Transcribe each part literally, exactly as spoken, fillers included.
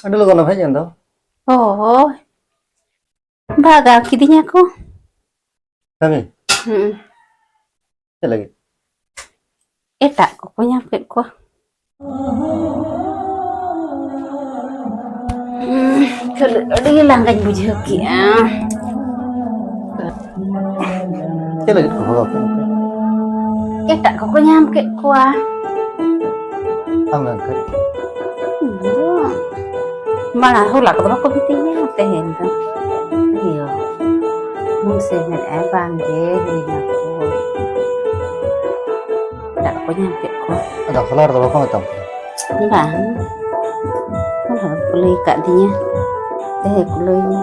ᱟᱹᱰᱤ ᱞᱚᱜᱚᱱ ᱮᱢ ᱦᱮᱡ ᱮᱱ ᱫᱚ᱾ ᱦᱳᱭ, ᱵᱷᱟᱜᱟᱣ ᱠᱤᱫᱤᱧᱟ ᱠᱚ᱾ ᱠᱟᱹᱢᱤ? ᱦᱩᱸ᱾ ᱪᱮᱫ ᱞᱟᱹᱜᱤᱫ? ᱮᱴᱟᱜ ᱠᱚᱠᱚ ᱧᱟᱢ ᱠᱮᱫ ᱠᱚᱣᱟ᱾ ᱦᱩᱸ, ᱠᱷᱟᱹᱞᱤ ᱟᱹᱰᱤ ᱞᱟᱸᱜᱟᱧ ᱵᱩᱡᱷᱟᱹᱣ ᱠᱮᱜᱼᱟ᱾ ᱪᱮᱫ ᱞᱟᱹᱜᱤᱫ ᱠᱚ ᱦᱚᱦᱚ ᱟᱯᱮ ᱠᱟᱱᱟ? ᱮᱴᱟᱜ ᱠᱚᱠᱚ ᱧᱟᱢ ᱠᱮᱫ ᱠᱚᱣᱟ᱾ ᱟᱢ ᱮᱱᱠᱷᱟᱱ? ᱤᱧ ᱫᱚ ᱢᱟᱲᱟᱝ ᱦᱚᱞᱟ ᱠᱚᱫᱚ ᱵᱟᱠᱚ ᱢᱤᱛᱟᱹᱧᱟ, ᱛᱮᱦᱮᱧ ᱫᱚ ᱤᱭᱟᱹ ᱢᱩᱥᱮ ᱢᱮᱱᱮᱫᱼᱟᱭ ᱵᱟᱝᱜᱮ ᱦᱩᱭᱱᱟ ᱠᱚ᱾ ᱮᱴᱟᱜ ᱠᱚ ᱧᱟᱢ ᱠᱮᱫ ᱠᱚᱣᱟ᱾ ᱟᱫᱚ ᱦᱚᱞᱟ ᱨᱮᱫᱚ ᱵᱟᱠᱚ ᱢᱮᱛᱟᱢ ᱠᱟᱱᱟ? ᱵᱟᱝ, ᱦᱚᱞᱟ ᱫᱚᱠᱚ ᱞᱟᱹᱭ ᱟᱠᱟᱫ ᱫᱤᱧᱟ, ᱛᱮᱦᱮᱧ ᱠᱚ ᱞᱟᱹᱭᱟᱹᱧᱟ᱾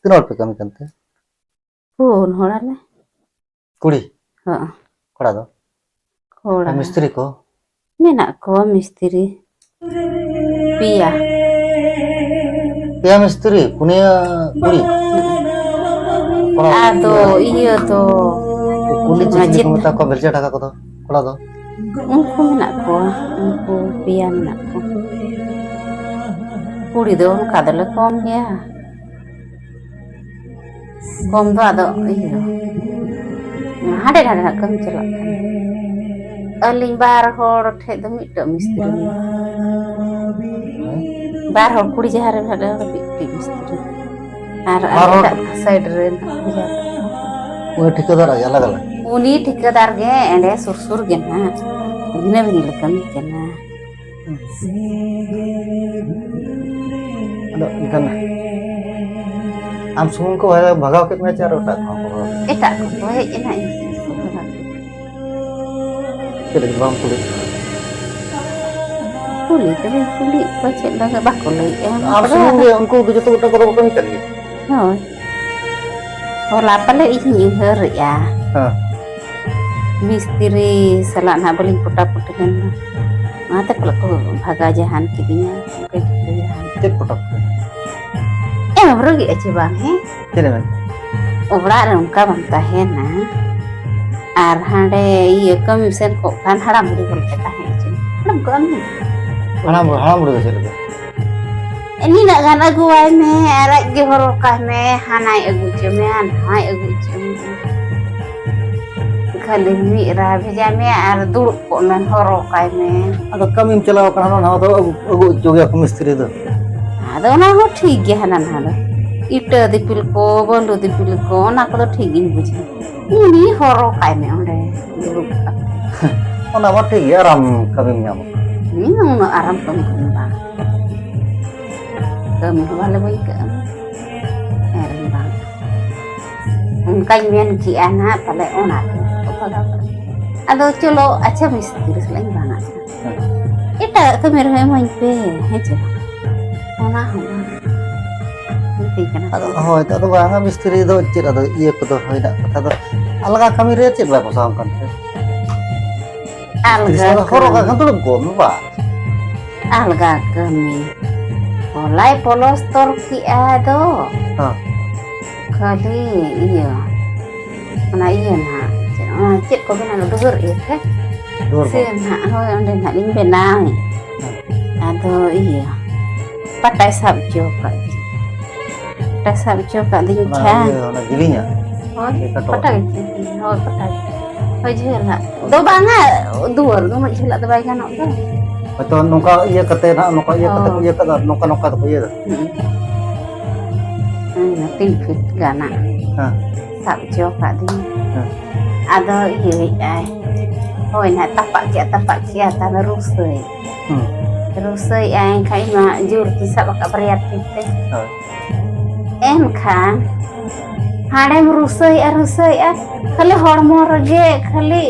ᱛᱤᱱᱟᱹᱜ ᱦᱚᱲ ᱯᱮ ᱠᱟᱹᱢᱤ ᱠᱟᱱ ᱛᱮ? ᱯᱩᱱ ᱦᱚᱲ ᱟᱞᱮ᱾ ᱠᱩᱲᱤ? ᱦᱚᱸ᱾ ᱠᱚᱲᱟ ᱫᱚ? ᱠᱚᱲᱟ᱾ ᱟᱨ ᱢᱤᱥᱛᱨᱤ ᱠᱚ? ᱢᱮᱱᱟᱜ ᱠᱚᱣᱟ ᱢᱤᱥᱛᱨᱤ᱾ ᱯᱮᱭᱟ᱾ ᱯᱮᱭᱟ ᱢᱤᱥᱛᱨᱤ, ᱯᱩᱱᱭᱟᱹ ᱠᱩᱲᱤ? ᱠᱚᱲᱟ? ᱟᱫᱚ ᱤᱭᱟᱹ ᱫᱚ ᱠᱩᱞᱤ ᱪᱮᱫ ᱚᱱᱟ ᱠᱚ ᱪᱮᱫ ᱢᱮᱛᱟ ᱠᱚᱣᱟ, ᱵᱮᱞᱪᱟ ᱰᱷᱟᱠᱟ ᱠᱚᱫᱚ? ᱠᱚᱲᱟ ᱫᱚ? ᱩᱱᱠᱩ ᱢᱮᱱᱟᱜ ᱠᱚᱣᱟ, ᱩᱱᱠᱩ ᱯᱮᱭᱟ ᱢᱮᱱᱟᱜ ᱠᱚᱣᱟ᱾ ᱠᱩᱲᱤ ᱫᱚ ᱚᱱᱠᱟ ᱫᱚᱞᱮ ᱠᱚᱢ ᱜᱮᱭᱟ᱾ ᱠᱚᱢ ᱫᱚ ᱟᱫᱚ ᱤᱭᱟᱹ, ᱦᱟᱸᱰᱮ ᱱᱟᱰᱮ ᱱᱟᱜ ᱠᱟᱹᱢᱤ ᱪᱟᱞᱟᱜ ᱠᱟᱱᱟ᱾ ᱟᱹᱞᱤᱧ ᱵᱟᱨ ᱦᱚᱲ ᱴᱷᱮᱡ ᱫᱚ ᱢᱤᱫᱴᱟᱝ ᱢᱤᱥᱛᱨᱤ ᱢᱮᱱᱟᱭᱟ᱾ ᱵᱟᱨ ᱦᱚᱲ, ᱠᱩᱲᱤ ᱡᱟᱦᱟᱸ ᱨᱮ ᱢᱮᱱᱟᱜ ᱞᱮᱭᱟ, ᱚᱸᱰᱮ ᱢᱤᱫᱴᱤᱡ ᱢᱤᱥᱛᱨᱤ᱾ ᱟᱨ ᱵᱟᱨ ᱦᱚᱲ? ᱮᱴᱟᱜ ᱥᱟᱭᱤᱰ ᱨᱮ ᱢᱮᱱᱟᱜ ᱞᱮᱭᱟ᱾ ᱩᱱᱤ ᱴᱷᱤᱠᱟᱹᱫᱟᱨ ᱟᱡ ᱟᱞᱟᱜᱽ ᱟᱞᱟᱜᱽ? ᱩᱱᱤ ᱴᱷᱤᱠᱟᱹᱫᱟᱨ ᱜᱮ ᱮᱸᱰᱮ ᱥᱩᱨ ᱥᱩᱨ ᱜᱮ ᱱᱟᱦᱟᱜ, ᱵᱷᱤᱱᱟᱹ ᱵᱷᱤᱱᱟᱹ ᱞᱮ ᱠᱟᱹᱢᱤ ᱠᱟᱱᱟ᱾ ᱟᱫᱚ ᱮᱱᱠᱷᱟᱱ ᱟᱢ ᱥᱩᱢᱩᱝ ᱠᱚ ᱵᱷᱟᱜᱟᱣ ᱠᱮᱫ ᱢᱮᱭᱟ ᱪᱮ ᱟᱨ ᱮᱴᱟᱜ ᱠᱚᱦᱚᱸ ᱠᱚ ᱵᱷᱟᱜᱟᱣ ᱠᱮᱫ ᱢᱮᱭᱟ? ᱮᱴᱟᱜ ᱠᱚᱠᱚ ᱦᱮᱡ ᱮᱱᱟ, ᱤᱧ ᱥᱩᱢᱩᱝ ᱠᱚ ᱵᱷᱟᱜᱟᱣ ᱠᱮᱫ᱾ ᱪᱮᱫ ᱞᱟᱹᱜᱤᱫ ᱵᱟᱢ ᱠᱩᱞᱤ? ᱠᱩᱞᱤ ᱫᱚ ᱵᱟᱹᱧ ᱠᱩᱞᱤᱭᱮᱫ ᱠᱚᱣᱟ ᱪᱮᱫ ᱞᱟᱹᱜᱤᱫ, ᱵᱟᱠᱚ ᱞᱟᱹᱭᱮᱫᱼᱟ᱾ ᱟᱢ ᱥᱩᱢᱩᱝ ᱜᱮ, ᱩᱱᱠᱩ ᱫᱚ ᱡᱚᱛᱚ ᱜᱚᱴᱟ ᱠᱚᱫᱚ ᱠᱚ ᱠᱟᱹᱢᱤ ᱠᱟᱱ ᱜᱮᱭᱟ? ᱦᱳᱭ᱾ ᱦᱚᱞᱟ ᱯᱟᱞᱮ ᱤᱧ ᱩᱭᱦᱟᱹᱨᱮᱜᱼᱟ᱾ ᱦᱮᱸ᱾ ᱢᱤᱥᱛᱨᱤ ᱥᱟᱞᱟᱜ ᱱᱟᱦᱟᱜ ᱵᱟᱹᱞᱤᱧ ᱯᱚᱴᱟᱯᱚᱴᱤ ᱞᱮᱱ ᱫᱚ᱾ ᱚᱱᱟᱛᱮ ᱯᱟᱞᱮ ᱠᱚ ᱵᱷᱟᱜᱟ ᱡᱟᱦᱟᱱ ᱠᱤᱫᱤᱧᱟ᱾ ᱚᱱᱠᱟᱧ ᱴᱷᱤᱠᱟᱹᱭᱟ ᱦᱟᱸᱜ᱾ ᱪᱮᱫ ᱯᱚᱴᱟᱯᱚᱴᱤ? ᱮ, ᱵᱟᱵᱨᱩ ᱜᱮ ᱪᱮ ᱵᱟᱝ, ᱦᱮᱸ? ᱪᱮᱫ ᱮ ᱢᱮᱱ? ᱚᱲᱟᱜ ᱨᱮ ᱚᱱᱠᱟ ᱵᱟᱢ ᱛᱟᱦᱮᱱᱟ᱾ ᱟᱨ ᱦᱟᱸᱰᱮ ᱤᱭᱟᱹ ᱠᱟᱹᱢᱤ ᱥᱮᱱ ᱠᱚᱜ ᱠᱷᱟᱱ ᱦᱟᱲᱟᱢ ᱵᱩᱲᱦᱤ ᱵᱚᱞᱮ ᱯᱮ ᱛᱟᱦᱮᱸ ᱦᱚᱪᱚ᱾ ᱦᱟᱲᱟᱢ ᱠᱚᱜ ᱟᱢ ᱦᱮᱸ? ᱦᱟᱲᱟᱢ ᱵᱩ-, ᱦᱟᱲᱟᱢ ᱵᱩᱲᱦᱤ ᱫᱚ ᱪᱮᱫ ᱞᱮᱠᱟ? ᱱᱤᱱᱟᱹᱜ ᱜᱟᱱ ᱟᱹᱜᱩᱣᱟᱭ ᱢᱮ ᱟᱨ ᱟᱡ ᱜᱮ ᱦᱚᱨᱚᱜ ᱠᱟᱭ ᱢᱮ, ᱦᱟᱱᱟᱭ ᱟᱹᱜᱩ ᱦᱚᱪᱚ ᱢᱮᱭᱟ, ᱱᱟᱣᱟᱭ ᱟᱹᱜᱩ ᱦᱚᱪᱚ ᱢᱮᱭᱟ᱾ ᱠᱷᱟᱹᱞᱤ ᱢᱤᱫ ᱨᱟᱦᱟ ᱵᱷᱮᱡᱟᱭ ᱢᱮ ᱟᱨ ᱫᱩᱲᱩᱵ ᱠᱚᱜ ᱢᱮ, ᱦᱚᱨᱚᱜ ᱠᱟᱭ ᱢᱮ᱾ ᱟᱫᱚ ᱠᱟᱹᱢᱤᱢ ᱪᱟᱞᱟᱣ ᱠᱟᱱᱟ, ᱦᱟᱱᱟ ᱱᱟᱣᱟ ᱫᱚ ᱟᱹᱜᱩ, ᱟᱹᱜᱩ ᱦᱚᱪᱚ ᱜᱮᱭᱟ ᱠᱚ ᱢᱤᱥᱛᱨᱤ ᱫᱚ᱾ ᱟᱫᱚ ᱚᱱᱟ ᱦᱚᱸ ᱴᱷᱤᱠ ᱜᱮᱭᱟ, ᱦᱟᱱᱟ ᱱᱟᱣᱟ ᱫᱚ᱾ ᱤᱴᱟᱹ ᱫᱤᱯᱤᱞ ᱠᱚ, ᱵᱟᱹᱞᱩ ᱫᱤᱯᱤᱞ ᱠᱚ, ᱚᱱᱟ ᱠᱚᱫᱚ ᱴᱷᱤᱠ ᱜᱤᱧ ᱵᱩᱡᱷᱟᱹᱣᱟ᱾ ᱩᱱᱤ ᱦᱚᱨᱚᱜ ᱠᱟᱭ ᱢᱮ ᱚᱸᱰᱮ ᱫᱩᱲᱩᱵ ᱠᱟᱛᱮ᱾ ᱚᱱᱟ ᱢᱟ ᱴᱷᱤᱠ ᱜᱮᱭᱟ, ᱟᱨᱟᱢ ᱠᱟᱹᱢᱤᱢ ᱧᱟᱢᱟ᱾ ᱦᱩᱸ, ᱩᱱᱟᱹᱜ ᱟᱨᱟᱢ ᱠᱟᱹᱢᱤ ᱠᱚᱫᱚ ᱵᱟᱝ᱾ ᱠᱟᱹᱢᱤ ᱦᱚᱸ ᱵᱷᱟᱞᱮ ᱵᱟᱹᱧ ᱟᱹᱭᱠᱟᱹᱜᱼᱟ᱾ ᱮᱨᱮᱧ ᱵᱟᱝ᱾ ᱚᱱᱠᱟᱧ ᱢᱮᱱ ᱠᱮᱜᱼᱟ ᱱᱟᱦᱟᱜ, ᱯᱟᱞᱮ ᱚᱱᱟ ᱛᱮ ᱠᱚ ᱵᱷᱟᱜᱟᱣ ᱠᱟᱜᱼᱟ᱾ ᱟᱫᱚ ᱪᱚᱞᱚ, ᱟᱪᱪᱷᱟ, ᱢᱤᱥᱛᱨᱤ ᱥᱟᱞᱟᱜ ᱤᱧ ᱵᱟᱱᱟᱜ ᱠᱟᱱᱟ᱾ ᱦᱮᱸ᱾ ᱮᱴᱟᱜᱟᱜ ᱠᱟᱹᱢᱤ ᱨᱮᱦᱚᱸ ᱤᱢᱟᱹᱧ ᱯᱮ, ᱦᱮᱸ ᱪᱮ ᱵᱟᱝ? ᱚᱱᱟ ᱦᱚᱸ ᱵᱟᱝ᱾ ᱢᱤᱛᱟᱹᱧ ᱠᱟᱱᱟ ᱠᱚ᱾ ᱟᱫᱚ ᱦᱳᱭ, ᱟᱫᱚ ᱵᱟᱝᱟ, ᱢᱤᱥᱛᱨᱤ ᱫᱚ ᱪᱮᱫ, ᱟᱫᱚ ᱤᱭᱟᱹ ᱠᱚᱫᱚ ᱦᱩᱭᱱᱟ ᱠᱟᱛᱷᱟ ᱫᱚ, ᱟᱞᱜᱟ ᱠᱟᱹᱢᱤ ᱨᱮ ᱪᱮᱫ ᱵᱟᱭ ᱯᱚᱥᱟᱣ ᱠᱟᱱ ᱛᱮ? ᱟᱞᱜᱟ ᱢᱤᱥᱛᱨᱤ ᱥᱟᱞᱟᱜ ᱫᱚ ᱦᱚᱨᱚᱜ ᱠᱟᱜ ᱠᱟᱹᱢᱤ᱾ ᱠᱷᱟᱱ ᱫᱩᱲᱩᱵ ᱠᱚᱜ ᱢᱮ, ᱵᱟᱥ᱾ ᱟᱞᱜᱟ ᱠᱟᱹᱢᱤ᱾ ᱦᱚᱞᱟᱭ ᱯᱚᱞᱚᱥᱛᱚᱨ ᱠᱮᱜᱼᱟ ᱫᱚ᱾ ᱦᱮᱸ᱾ ᱠᱷᱟᱹᱞᱤ ᱤᱭᱟᱹ, ᱚᱱᱟ ᱤᱭᱟᱹ ᱱᱟᱦᱟᱜ, ᱪᱮᱫ, ᱚᱱᱟ ᱪᱮᱫ ᱠᱚ ᱵᱮᱱᱟᱣ, ᱰᱩᱵᱟᱹᱨ ᱤᱭᱟᱹ ᱛᱮ? ᱰᱩᱵᱟᱹᱨ ᱥᱮ ᱠᱚ᱾ ᱱᱟᱦᱟᱜ, ᱦᱳᱭ, ᱚᱸᱰᱮ ᱱᱟᱦᱟᱜ ᱞᱤᱧ ᱵᱮᱱᱟᱣᱮᱫ᱾ ᱦᱮᱸ᱾ ᱟᱫᱚ ᱤᱭᱟᱹ, ᱯᱟᱴᱟᱭ ᱥᱟᱵ ᱦᱚᱪᱚ ᱟᱠᱟᱫ ᱫᱤᱧ᱾ ᱯᱟᱴᱟᱭ ᱥᱟᱵ ᱦᱚᱪᱚ ᱟᱠᱟᱫ ᱫᱤᱧ ᱚᱱᱟ ᱠᱷᱟᱱ᱾ ᱤᱭᱟᱹ, ᱚᱱᱟ ᱡᱤᱞᱤᱧᱟᱜ? ᱦᱳᱭ, ᱥᱮ ᱠᱟᱴᱚᱜ? ᱯᱟᱴᱟ ᱜᱮ, ᱦᱳᱭ, ᱯᱟᱴᱟ ᱜᱮ᱾ ᱦᱳᱭ, ᱡᱷᱟᱹᱞᱟᱜ ᱫᱚ ᱵᱟᱝᱟ, ᱫᱩᱣᱟᱹᱨ ᱫᱚ ᱩᱱᱟᱹᱜ ᱡᱷᱟᱹᱞᱟᱜ ᱫᱚ ᱵᱟᱭ ᱜᱟᱱᱚᱜ ᱫᱚ᱾ ᱦᱳᱭᱛᱚ ᱱᱚᱝᱠᱟ ᱤᱭᱟᱹ ᱠᱟᱛᱮ ᱱᱟᱜ, ᱱᱚᱝᱠᱟ ᱤᱭᱟᱹ ᱠᱟᱛᱮ ᱠᱚ ᱦᱳᱭ᱾ ᱤᱭᱟᱹ ᱠᱟᱫᱟ, ᱱᱚᱝᱠᱟ, ᱱᱚᱝᱠᱟ ᱫᱚᱠᱚ ᱤᱭᱟᱹ ᱫᱟ᱾ ᱦᱩᱸ᱾ ᱦᱩᱸ, ᱛᱤᱱ ᱯᱷᱤᱴ ᱜᱟᱱᱟᱜ ᱦᱮᱸ᱾ ᱥᱟᱵ ᱦᱚᱪᱚ ᱟᱠᱟᱫᱤᱧ᱾ ᱦᱮᱸ᱾ ᱟᱫᱚ ᱤᱭᱟᱹᱭᱮᱫᱼᱟᱭ, ᱦᱳᱭ ᱱᱟᱜ ᱛᱟᱯᱟᱜ ᱠᱮᱜᱼᱟ, ᱛᱟᱯᱟᱜ ᱠᱮᱜᱼᱟ, ᱛᱟᱦᱞᱮ ᱨᱩᱥᱟᱹᱭ᱾ ᱦᱩᱸ᱾ ᱨᱩᱥᱟᱹᱭᱮᱫᱼᱟᱭ, ᱮᱱᱠᱷᱟᱱ ᱤᱧ ᱢᱟ ᱡᱳᱨ ᱛᱤᱧ ᱥᱟᱵ ᱟᱠᱟᱫ ᱵᱟᱨᱭᱟ ᱛᱤ ᱛᱮ᱾ ᱦᱳᱭ᱾ ᱮᱱᱠᱷᱟᱱ ᱦᱟᱸᱰᱮᱢ ᱨᱩᱥᱟᱹᱭᱮᱫᱼᱟ, ᱨᱩᱥᱟᱹᱭᱮᱫᱼᱟ, ᱠᱷᱟᱹᱞᱤ ᱦᱚᱲᱢᱚ ᱨᱮᱜᱮ ᱠᱷᱟᱹᱞᱤ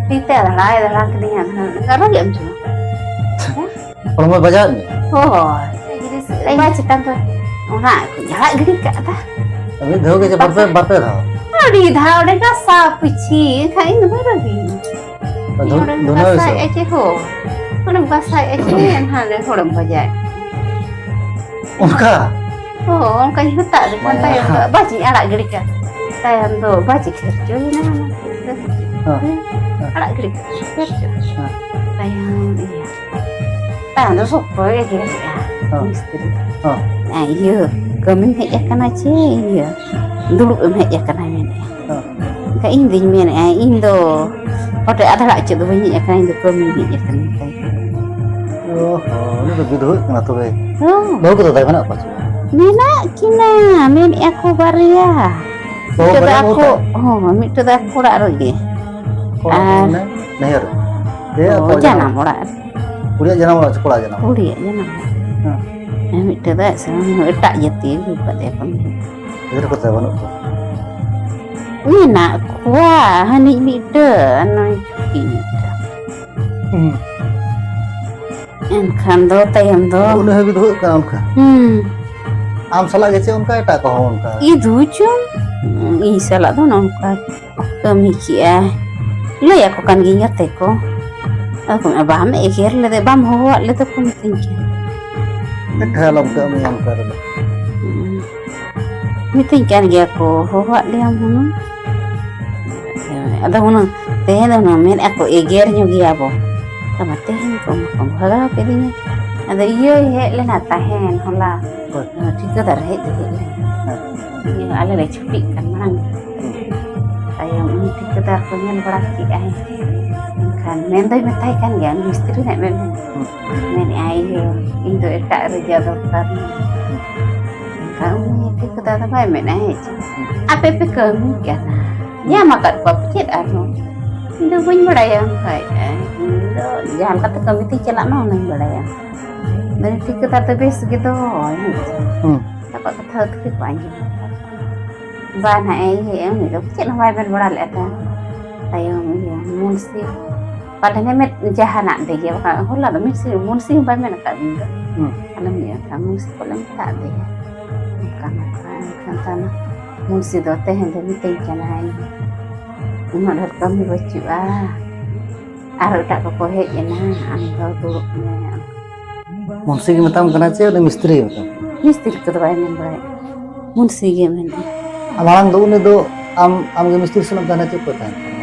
ᱛᱤ ᱛᱮ ᱫᱟᱲᱟᱭ ᱫᱟᱲᱟ ᱠᱤᱫᱤᱧᱟ, ᱟᱫᱚ ᱨᱟᱹᱜᱤ ᱮᱢ ᱪᱚ᱾ ᱦᱚᱲᱢᱚ ᱵᱟᱡᱟᱣᱮᱫ ᱢᱮᱭᱟ? ᱦᱳᱭ, ᱵᱟᱭ ᱪᱮᱛᱟᱱ ᱨᱮ ᱚᱱᱟ ᱠᱚᱧ ᱟᱲᱟᱜ ᱜᱤᱰᱤ ᱠᱟᱜ ᱫᱟ᱾ ᱢᱤᱫ ᱫᱷᱟᱣ ᱜᱮ ᱪᱮ ᱵᱟᱨ ᱯᱮ, ᱵᱟᱨ ᱯᱮ ᱫᱷᱟᱣ? ᱟᱹᱰᱤ ᱫᱷᱟᱣ ᱚᱸᱰᱮ ᱜᱷᱟᱥᱟᱣ ᱯᱤᱪᱷᱤ, ᱮᱱᱠᱷᱟᱱ ᱤᱧ ᱫᱚ ᱵᱟᱹᱧ ᱨᱟᱹᱜᱤᱭᱮᱱᱟ᱾ ᱫᱷᱩ-, ᱤᱧ ᱚᱸᱰᱮᱢ ᱫᱷᱩᱱᱟᱹᱣ ᱜᱷᱟᱥᱟᱣᱮᱫᱼᱟ ᱥᱮ? ᱪᱮ ᱦᱳ, ᱚᱸᱰᱮᱢ ᱜᱷᱟᱥᱟᱣᱮᱫᱼᱟ ᱪᱮ, ᱮᱱᱠᱷᱟᱱ ᱨᱮ ᱦᱚᱲᱮᱢ ᱵᱟᱡᱟᱣᱮᱫ᱾ ᱚᱱᱠᱟ? ᱦᱳ, ᱚᱱᱠᱟᱧ ᱦᱩᱛᱟᱜ ᱞᱮᱠᱷᱟᱱ ᱢᱟᱭᱟ᱾ ᱛᱟᱭᱚᱢ ᱫᱚ ᱵᱟᱡᱤᱧ ᱟᱲᱟᱜ ᱜᱤᱰᱤ ᱠᱟᱜ᱾ ᱛᱟᱭᱚᱢ ᱫᱚ ᱵᱟᱡᱤ ᱠᱷᱮᱨᱪᱚᱭᱮᱱᱟ᱾ ᱦᱮᱸ᱾ ᱟᱲᱟᱜ ᱜᱤᱰᱤ ᱠᱟᱜ, ᱠᱷᱮᱨᱪᱚ᱾ ᱦᱮᱸ᱾ ᱛᱟᱭᱚᱢ ᱤᱭᱟᱹ᱾ ᱛᱟᱭᱚᱢ ᱫᱚ ᱥᱚᱠᱛᱚᱭ ᱮᱜᱮᱨᱮᱜᱼᱟ ᱦᱚᱸ᱾ ᱢᱤᱥᱛᱨᱤ᱾ ᱦᱚᱸ᱾ ᱟᱨ ᱤᱭᱟᱹ, ᱠᱟᱹᱢᱤᱢ ᱦᱮᱡ ᱟᱠᱟᱱᱟ ᱪᱮ ᱤᱭᱟᱹ, ᱫᱩᱲᱩᱵ ᱮᱢ ᱦᱮᱡ ᱟᱠᱟᱱᱟ ᱢᱮᱱᱮᱫᱼᱟ᱾ ᱦᱚᱸ᱾ ᱮᱱᱠᱷᱟᱱ ᱤᱧ ᱫᱩᱧ ᱢᱮᱱᱮᱫᱼᱟ, ᱤᱧ ᱫᱚ ᱦᱚᱴᱮ ᱟᱫᱷᱲᱟ ᱪᱮᱫ ᱫᱚ ᱵᱟᱹᱧ ᱦᱮᱡ ᱟᱠᱟᱱᱟ, ᱤᱧ ᱫᱚ ᱠᱟᱹᱢᱤᱧ ᱦᱮᱡ ᱟᱠᱟᱱᱟ ᱢᱮᱛᱟᱭ ᱠᱟᱱᱟ᱾ ᱚ ᱦᱚᱸ, ᱩᱱᱤ ᱫᱚ ᱵᱤᱫᱷᱚᱵᱟᱹᱜ ᱠᱟᱱᱟ ᱛᱚᱵᱮ? ᱦᱚᱸ᱾ ᱵᱟᱹᱦᱩ ᱠᱚᱫᱚ ᱛᱟᱭ ᱢᱮᱱᱟᱜ ᱠᱚᱣᱟ ᱪᱮ? ᱢᱮᱱᱟᱜ ᱠᱤᱱᱟ, ᱢᱮᱱᱮᱫᱼᱟ ᱠᱚ ᱵᱟᱨᱭᱟ᱾ ᱵᱟᱹᱦᱩ ᱢᱤᱫᱴᱟᱹᱝ ᱫᱚ ᱵᱟᱨᱭᱟ ᱟᱠᱚ, ᱵᱟᱹᱦᱩ ᱛᱟᱭ? ᱦᱚᱸ, ᱢᱤᱫᱴᱟᱹᱝ ᱫᱚ ᱟᱠᱚ ᱚᱲᱟᱜ ᱨᱮᱜᱮ᱾ ᱟᱠᱚ ᱚᱲᱟᱜ ᱨᱮ ᱟᱨ ᱢᱟᱱᱮ ᱱᱟᱹᱭᱦᱟᱹᱨ ᱨᱮ? ᱥᱮ ᱚ, ᱟᱠᱚ ᱡᱟᱱᱟᱢ ᱡᱟᱱᱟᱢ ᱚᱲᱟᱜ ᱨᱮ? ᱠᱩᱲᱤᱭᱟᱜ ᱡᱟᱱᱟᱢ ᱚᱲᱟᱜ ᱥᱮ ᱠᱚᱲᱟ ᱡᱟᱱᱟᱢ ᱚᱲᱟᱜ? ᱠᱩᱲᱤᱭᱟᱜ ᱡᱟᱱᱟᱢ ᱚᱲᱟᱜ᱾ ᱦᱮᱸ᱾ ᱦᱮᱸ, ᱢᱤᱫᱴᱟᱹᱝ ᱫᱚ ᱟᱡ ᱥᱟᱶ ᱮᱴᱟᱜ ᱡᱟᱹᱛᱤ ᱟᱹᱜᱩ ᱠᱟᱫᱮᱭᱟ ᱠᱚ᱾ ᱜᱤᱫᱽᱨᱟᱹ ᱠᱚ ᱛᱟᱭ ᱵᱟᱹᱱᱩᱜ ᱠᱚᱣᱟ? ᱢᱮᱱᱟᱜ ᱠᱚᱣᱟ, ᱦᱟᱹᱱᱤᱡ ᱢᱤᱫᱴᱟᱹᱝ ᱟᱨ ᱱᱩᱭ ᱪᱩᱴᱠᱤ ᱢᱤᱫᱴᱟᱹᱝ᱾ ᱦᱩᱸ᱾ ᱮᱱᱠᱷᱟᱱ ᱫᱚ ᱛᱟᱭᱚᱢ ᱫᱚ ᱩᱱᱤ ᱦᱚᱸᱭ ᱵᱤᱫᱷᱚᱵᱟᱹᱜ ᱠᱟᱱᱟ ᱚᱱᱠᱟ? ᱦᱩᱸ᱾ ᱟᱢ ᱥᱟᱞᱟᱜ ᱜᱮ ᱪᱮ ᱚᱱᱠᱟ ᱮᱴᱟᱜ ᱠᱚᱦᱚᱸ ᱚᱱᱠᱟ? ᱤᱫᱩ ᱪᱚᱝ, ᱤᱧ ᱥᱟᱞᱟᱜ ᱫᱚ ᱱᱚᱝᱠᱟ ᱠᱟᱹᱢᱤ ᱠᱮᱜᱼᱟᱭ᱾ ᱞᱟᱹᱭ ᱟᱠᱚ ᱠᱟᱱ ᱜᱤᱭᱟᱹᱧ ᱜᱟᱛᱮ ᱠᱚ᱾ ᱟᱫᱚ ᱠᱚ ᱢᱮᱱᱟ, "ᱵᱟᱢ ᱮᱜᱮᱨ ᱞᱮᱫᱮ, ᱵᱟᱢ ᱦᱚᱦᱚᱣᱟᱫ ᱞᱮᱫᱮ ᱠᱚ ᱢᱤᱛᱟᱹᱧ ᱠᱟᱱᱟ." ᱮᱠᱷᱟᱱ ᱟᱞᱚᱢ ᱠᱟᱹᱢᱤᱭᱟ ᱚᱱᱠᱟ ᱨᱮᱫᱚ᱾ ᱦᱩᱸ᱾ ᱢᱤᱛᱟᱹᱧ ᱠᱟᱱ ᱜᱮᱭᱟ ᱠᱚ, "ᱦᱚᱦᱚᱣᱟᱫ ᱞᱮᱭᱟᱢ ᱦᱩᱱᱟᱹᱝ?" ᱟᱫᱚ ᱦᱩᱱᱟᱹᱝ ᱛᱮᱦᱮᱧ ᱫᱚ ᱦᱩᱱᱟᱹᱝ ᱢᱮᱱᱮᱫᱼᱟ ᱠᱚ, ᱮᱜᱮᱨ ᱧᱚᱜᱮᱭᱟ ᱵᱚ᱾ ᱟᱫᱚ ᱢᱟ ᱛᱮᱦᱮᱧ ᱠᱚ ᱵᱷᱟᱜᱟᱣ ᱠᱤᱫᱤᱧᱟ᱾ ᱟᱫᱚ ᱤᱭᱟᱹᱭ ᱦᱮᱡ ᱞᱮᱱᱟ ᱛᱟᱦᱮᱱ ᱦᱚᱞᱟ, ᱦᱳᱭ᱾ ᱴᱷᱤᱠᱟᱹᱫᱟᱨ ᱦᱮᱡ ᱫᱚ ᱦᱮᱡ ᱞᱮᱱᱟ᱾ ᱦᱮᱸ᱾ ᱤᱭᱟᱹ, ᱟᱞᱮ ᱞᱮ ᱪᱷᱩᱴᱤᱜ ᱠᱟᱱ ᱢᱟᱲᱟᱝ᱾ ᱦᱩᱸ᱾ ᱛᱟᱭᱚᱢ ᱩᱱᱤ ᱴᱷᱤᱠᱟᱹᱫᱟᱨ ᱠᱚ ᱧᱮᱞ ᱵᱟᱲᱟ ᱠᱮᱫᱼᱟᱭ᱾ ᱮᱱᱠᱷᱟᱱ ᱢᱮᱱ ᱫᱚᱭ ᱢᱮᱛᱟᱭ ᱠᱟᱱ ᱜᱮᱭᱟ, ᱩᱱᱤ ᱢᱤᱥᱛᱨᱤ ᱱᱟᱜ ᱢᱮᱱ ᱢᱮ᱾ ᱦᱩᱸ᱾ ᱢᱮᱱᱮᱫᱼᱟᱭ, "ᱤᱭᱟᱹ, ᱤᱧ ᱫᱚ ᱮᱴᱟᱜ ᱨᱮ ᱡᱟ ᱫᱚᱨᱠᱟᱨ ᱢᱮᱱᱟᱜᱼᱟ᱾" ᱦᱩᱸ᱾ ᱮᱱᱠᱷᱟᱱ ᱩᱱᱤ ᱴᱷᱤᱠᱟᱹᱫᱟᱨ ᱫᱚ ᱵᱟᱭ ᱢᱮᱱᱟ, "ᱦᱮᱸ ᱪᱮ? ᱦᱩᱸ᱾ ᱟᱯᱮ ᱯᱮ ᱠᱟᱹᱢᱤ ᱠᱟᱱᱟ᱾ ᱦᱩᱸ᱾ ᱧᱟᱢ ᱟᱠᱟᱫ ᱠᱚᱣᱟ ᱯᱮ ᱪᱮᱫ ᱟᱨᱦᱚᱸ? ᱤᱧ ᱫᱚ ᱵᱟᱹᱧ ᱵᱟᱲᱟᱭᱟ ᱚᱱᱠᱟᱭᱮᱫᱼᱟᱭ᱾ ᱤᱧ ᱫᱚ ᱡᱟᱦᱟᱸ ᱞᱮᱠᱟᱛᱮ ᱠᱟᱹᱢᱤ ᱛᱤᱧ ᱪᱟᱞᱟᱜ ᱢᱟ ᱚᱱᱟᱧ ᱵᱟᱲᱟᱭᱟ᱾ ᱟᱫᱚ ᱩᱱᱤ ᱴᱷᱤᱠᱟᱹᱫᱟᱨ ᱫᱚ ᱵᱮᱥ ᱜᱮ ᱫᱚᱦᱚᱭ, ᱦᱮᱸ ᱪᱮ?" ᱦᱩᱸ᱾ ᱟᱠᱚᱣᱟᱜ ᱠᱟᱛᱷᱟ ᱟᱹᱛᱠᱤᱨ ᱠᱚ ᱟᱸᱡᱚᱢ ᱟᱠᱟᱫ᱾ ᱵᱟᱝ ᱦᱟᱸᱜ ᱮ ᱤᱭᱟᱹᱭᱟ, ᱩᱱᱤ ᱫᱚ ᱪᱮᱫ ᱦᱚᱸ ᱵᱟᱭ ᱢᱮᱱ ᱵᱟᱲᱟ ᱞᱮᱫᱼᱟ ᱛᱟᱭᱚᱢ᱾ ᱛᱟᱭᱚᱢ ᱤᱭᱟᱹ ᱢᱩᱱᱥᱤ ᱯᱟᱞᱮᱱ ᱮ ᱢᱮᱱ ᱡᱟᱦᱟᱱᱟᱜ ᱫᱮ ᱜᱮᱭᱟ, ᱵᱟᱠᱷᱟᱱ ᱦᱚᱞᱟ ᱫᱚ ᱢᱩᱱᱥᱤ, ᱢᱩᱱᱥᱤ ᱦᱚᱸ ᱵᱟᱭ ᱢᱮᱱ ᱟᱠᱟᱫ ᱩᱱᱤ ᱫᱚ᱾ ᱦᱩᱸ᱾ ᱟᱞᱚᱢ ᱤᱭᱟᱹ ᱠᱷᱟᱱ ᱢᱩᱱᱥᱤ ᱯᱟᱞᱮᱱ ᱢᱮᱛᱟᱜ ᱫᱮᱭᱟ᱾ ᱚᱱᱠᱟ ᱢᱮᱱᱛᱮ ᱮᱱᱠᱷᱟᱱ ᱛᱟᱭᱚᱢ ᱢᱩᱱᱥᱤ ᱫᱚ ᱛᱮᱦᱮᱧ ᱫᱚ ᱢᱤᱛᱟᱹᱧ ᱠᱟᱱᱟᱭ, "ᱩᱱᱟᱹᱜ ᱰᱷᱮᱨ ᱠᱟᱹᱢᱤ ᱵᱟᱹᱪᱩᱜᱼᱟ, ᱟᱨ ᱮᱴᱟᱜ ᱠᱚᱠᱚ ᱦᱮᱡ ᱮᱱᱟ, ᱟᱢ ᱫᱚ ᱫᱩᱲᱩᱵ ᱢᱮ᱾" ᱢᱩᱱᱥᱤ ᱜᱮ ᱢᱮᱛᱟᱢ ᱠᱟᱱᱟ ᱪᱮ ᱩᱱᱤ ᱢᱤᱥᱛᱨᱤ ᱜᱮ ᱢᱮᱛᱟᱢ ᱠᱟᱱᱟ? ᱢᱤᱥᱛᱨᱤ ᱠᱚᱫᱚ ᱵᱟᱭ ᱢᱮᱱ ᱵᱟᱲᱟᱭᱮᱫ, ᱢᱩᱱᱥᱤ ᱜᱮ ᱢᱮᱱᱮᱫᱼᱟ᱾ ᱟᱨ ᱢᱟᱲᱟᱝ ᱫᱚ ᱩᱱᱤ ᱫᱚ ᱟᱢ, ᱟᱢ ᱜᱮ ᱢᱤᱥᱛᱨᱤ ᱥᱟᱞᱟᱜ ᱮᱢ ᱛᱟᱦᱮᱱᱟ, ᱪᱮᱫ ᱠᱚᱭ ᱛᱟᱦᱮᱱ ᱠᱟᱱᱟ?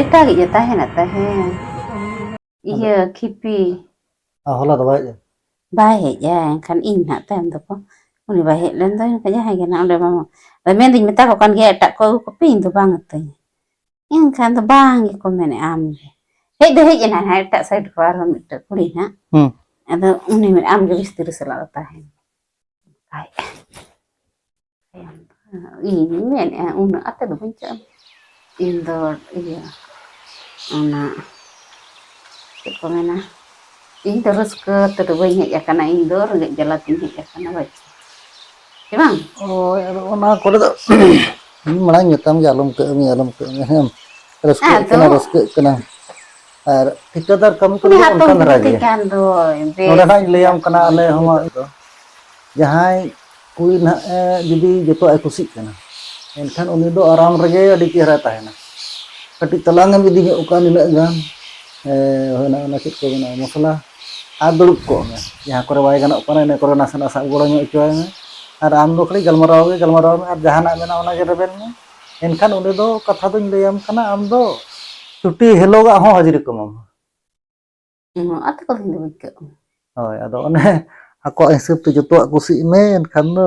ᱮᱴᱟᱜᱤᱡ ᱮ ᱛᱟᱦᱮᱱᱟ ᱛᱟᱦᱮᱸ᱾ ᱟᱫᱚ? ᱤᱭᱟᱹ, ᱠᱷᱤᱯᱤ᱾ ᱟᱨ ᱦᱚᱞᱟ ᱫᱚ ᱵᱟᱭ ᱦᱮᱡ ᱮᱱ? ᱵᱟᱭ ᱦᱮᱡ ᱟ, ᱮᱱᱠᱷᱟᱱ ᱤᱧ ᱱᱟᱦᱟᱜ ᱛᱟᱭᱚᱢ ᱫᱚᱠᱚ, ᱩᱱᱤ ᱵᱟᱭ ᱦᱮᱡ ᱞᱮᱱ ᱫᱚ, ᱮᱱᱠᱷᱟᱱ ᱡᱟᱦᱟᱸᱭ ᱜᱮ ᱱᱟᱦᱟᱜ ᱚᱸᱰᱮ ᱢᱟ, ᱟᱫᱚ ᱢᱮᱱᱫᱟᱹᱧ, ᱢᱮᱛᱟ ᱠᱚ ᱠᱟᱱ ᱜᱮᱭᱟ, ᱮᱴᱟᱜ ᱠᱚ ᱟᱹᱜᱩ ᱠᱚᱯᱮ, ᱤᱧ ᱫᱚ ᱵᱟᱝ ᱟᱹᱛᱟᱹᱧᱟ᱾ ᱮᱱᱠᱷᱟᱱ ᱫᱚ ᱵᱟᱝ ᱜᱮᱠᱚ ᱢᱮᱱᱮᱫ, ᱟᱢ ᱜᱮ᱾ ᱦᱮᱡ ᱫᱚ ᱦᱮᱡ ᱮᱱᱟᱭ ᱱᱟᱦᱟᱜ ᱮᱴᱟᱜ ᱥᱟᱭᱤᱰ ᱠᱷᱚᱱ ᱟᱨᱦᱚᱸ ᱢᱤᱫᱴᱟᱝ ᱠᱩᱲᱤ ᱱᱟᱦᱟᱜ᱾ ᱦᱩᱸ᱾ ᱟᱫᱚ ᱩᱱᱤ ᱢᱮᱱ, ᱟᱢ ᱜᱮ ᱢᱤᱥᱛᱨᱤ ᱥᱟᱞᱟᱜ ᱫᱚ ᱛᱟᱦᱮᱱ᱾ ᱟᱡ᱾ ᱤᱧ ᱢᱮᱱᱮᱫᱼᱟ, ᱩᱱᱟᱹᱜ ᱟᱛᱮ ᱫᱚ ᱵᱟᱹᱧ ᱪᱟᱞᱟᱜᱼᱟ᱾ ᱤᱧ ᱫᱚ ᱤᱭᱟᱹ, ᱚᱱᱟ, ᱪᱮᱫ ᱠᱚ ᱢᱮᱱᱟ, ᱤᱧ ᱫᱚ ᱨᱟᱹᱥᱠᱟᱹ ᱛᱮᱫᱚ ᱵᱟᱹᱧ ᱦᱮᱡ ᱟᱠᱟᱱᱟ, ᱤᱧ ᱫᱚ ᱨᱮᱸᱜᱮᱡ ᱡᱟᱞᱟ ᱛᱤᱧ ᱦᱮᱡ ᱟᱠᱟᱱᱟ, ᱵᱟᱪᱪᱟ᱾ ᱥᱮ ᱵᱟᱝ? ᱦᱳᱭ, ᱟᱫᱚ ᱚᱱᱟ ᱠᱚᱨᱮ ᱫᱚ ᱤᱧ ᱢᱟᱲᱟᱝ ᱢᱮᱛᱟᱢ ᱜᱮ, ᱟᱞᱚᱢ ᱠᱟᱹᱜ ᱢᱮ, ᱟᱞᱚᱢ ᱠᱟᱹᱜ ᱢᱮ, ᱦᱮᱸ᱾ ᱨᱟᱹᱥᱠᱟᱹᱜ ᱟᱫᱚ ᱠᱟᱱᱟ, ᱨᱟᱹᱥᱠᱟᱹᱜ ᱠᱟᱱᱟ᱾ ᱟᱨ ᱴᱷᱤᱠᱟᱹᱫᱟᱨ ᱠᱟᱹᱢᱤ ᱠᱚᱫᱚ ᱩᱱᱤ ᱦᱟᱛᱚᱢ ᱚᱱᱠᱟᱱ ᱫᱷᱟᱨᱟ ᱡᱩᱫᱤ ᱜᱮ᱾ ᱠᱟᱱ ᱫᱚᱭ, ᱵᱮᱥ ᱱᱚᱰᱮ ᱱᱟᱜ ᱤᱧ ᱞᱟᱹᱭᱟᱢ ᱠᱟᱱᱟ, ᱟᱞᱮ ᱦᱚᱸ ᱡᱟᱦᱟᱸᱭ ᱠᱩᱲᱤ ᱱᱟᱦᱟᱜ ᱮ ᱡᱩᱫᱤ ᱡᱚᱛᱚᱣᱟᱜ ᱮ ᱠᱩᱥᱤᱜ ᱠᱟᱱᱟ, ᱮᱱᱠᱷᱟᱱ ᱩᱱᱤ ᱫᱚ ᱟᱨᱟᱢ ᱨᱮᱜᱮ ᱟᱹᱰᱤ ᱪᱮᱦᱨᱟᱭ ᱛᱟᱦᱮᱱᱟ᱾ ᱠᱟᱹᱴᱤᱡ ᱛᱟᱞᱟᱝ ᱮᱢ ᱤᱫᱤ ᱧᱚᱜ ᱠᱟᱜᱼᱟ, ᱱᱤᱱᱟᱹᱜ ᱜᱟᱱ, ᱮ, ᱦᱳᱭ, ᱚᱱᱟ ᱪᱮᱫ ᱠᱚ ᱢᱮᱱᱟ, ᱢᱚᱥᱞᱟ, ᱟᱨ ᱫᱩᱲᱩᱵ ᱠᱚᱜ ᱢᱮ᱾ ᱡᱟᱦᱟᱸ ᱠᱚᱨᱮ ᱵᱟᱭ ᱜᱟᱱᱚᱜ ᱠᱟᱱᱟ, ᱤᱱᱟᱹ ᱠᱚᱨᱮ ᱱᱟᱥᱮᱱᱟᱜ ᱥᱟᱵ ᱜᱚᱲᱚ ᱧᱚᱜ ᱦᱚᱪᱚᱭ ᱢᱮ᱾ ᱟᱨ ᱟᱢ ᱫᱚ ᱠᱷᱟᱹᱞᱤ ᱜᱟᱞᱢᱟᱨᱟᱣ ᱜᱮ ᱜᱟᱞᱢᱟᱨᱟᱣ ᱢᱮ, ᱟᱨ ᱡᱟᱦᱟᱱᱟᱜ ᱢᱮᱱᱟᱜᱼᱟ, ᱚᱱᱟ ᱜᱮ ᱨᱮᱵᱮᱱ ᱢᱮ᱾ ᱮᱱᱠᱷᱟᱱ ᱩᱱᱤ ᱫᱚ, ᱠᱟᱛᱷᱟ ᱫᱚᱧ ᱞᱟᱹᱭᱟᱢ ᱠᱟᱱᱟ, ᱟᱢ ᱫᱚ ᱪᱷᱩᱴᱤ ᱦᱤᱞᱳᱜᱟᱜ ᱦᱚᱸ ᱦᱟᱹᱡᱨᱤ ᱠᱚ ᱮᱢᱟᱢᱟ᱾ ᱦᱩᱸ, ᱟᱛᱮ ᱠᱚ ᱫᱤᱱ ᱫᱚ ᱵᱟᱹᱧ ᱠᱟᱹᱜᱼᱟ᱾ ᱦᱳᱭ, ᱟᱫᱚ ᱚᱱᱮ ᱟᱠᱚᱣᱟᱜ ᱦᱤᱥᱟᱹᱵ ᱛᱮ ᱡᱚᱛᱚᱣᱟᱜ ᱠᱩᱥᱤᱜ ᱢᱮ, ᱮᱱᱠᱷᱟᱱ ᱫᱚ,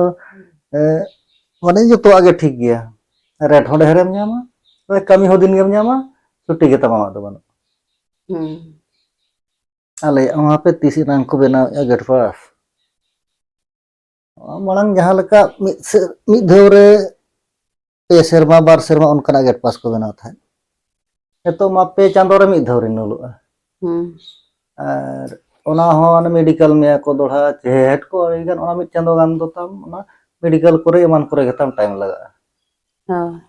ᱮ, ᱢᱟᱱᱮ ᱡᱚᱛᱚᱣᱟᱜ ᱜᱮ ᱴᱷᱤᱠ ᱜᱮᱭᱟ᱾ ᱨᱮᱴ ᱦᱚᱸ ᱰᱷᱮᱨᱮᱢ ᱧᱟᱢᱟ, ᱛᱚᱵᱮ ᱠᱟᱹᱢᱤ ᱦᱚᱸ ᱫᱤᱱ ᱜᱮᱢ ᱧᱟᱢᱟ, ᱪᱷᱩᱴᱤ ᱜᱮ ᱛᱟᱢ, ᱟᱢᱟᱜ ᱫᱚ ᱵᱟᱹᱱᱩᱜ᱾ ᱦᱩᱸ᱾ ᱟᱞᱮᱭᱟᱜ ᱦᱚᱸ ᱦᱟᱯᱮ ᱛᱤᱥ ᱮᱱᱟᱝ ᱠᱚ ᱵᱮᱱᱟᱣᱮᱫᱼᱟ ᱜᱮᱴ ᱯᱟᱥ᱾ ᱢᱟᱲᱟᱝ ᱡᱟᱦᱟᱸ ᱞᱮᱠᱟ ᱢᱤᱫ ᱥᱮ-, ᱢᱤᱫ ᱫᱷᱟᱣ ᱨᱮ ᱯᱮ ᱥᱮᱨᱢᱟ, ᱵᱟᱨ ᱥᱮᱨᱢᱟ ᱚᱱᱠᱟᱱᱟᱜ ᱜᱮᱴ ᱯᱟᱥ ᱠᱚ ᱵᱮᱱᱟᱣ ᱛᱟᱦᱮᱸᱫ᱾ ᱱᱤᱛᱚᱜ ᱢᱟ ᱯᱮ ᱪᱟᱸᱫᱳ ᱨᱮ ᱢᱤᱫ ᱫᱷᱟᱣ ᱨᱤᱱᱩᱣᱟᱞᱚᱜᱼᱟ᱾ ᱦᱩᱸ᱾ ᱟᱨ ᱚᱱᱟ ᱦᱚᱸ ᱚᱱᱟ ᱢᱮᱰᱤᱠᱮᱞ ᱢᱮᱭᱟ ᱠᱚ ᱫᱚᱲᱦᱟ, ᱪᱮᱦᱮᱴ ᱠᱚ ᱟᱹᱰᱤ ᱜᱟᱱ, ᱚᱱᱟ ᱢᱤᱫ ᱪᱟᱸᱫᱳ ᱜᱟᱱ ᱫᱚ ᱛᱟᱢ ᱚᱱᱟ ᱢᱮᱰᱤᱠᱮᱞ ᱠᱚᱨᱮ ᱮᱢᱟᱱ ᱠᱚᱨᱮ ᱜᱮ ᱛᱟᱢ ᱴᱟᱭᱤᱢ ᱞᱟᱜᱟᱜᱼᱟ᱾ ᱦᱳᱭ᱾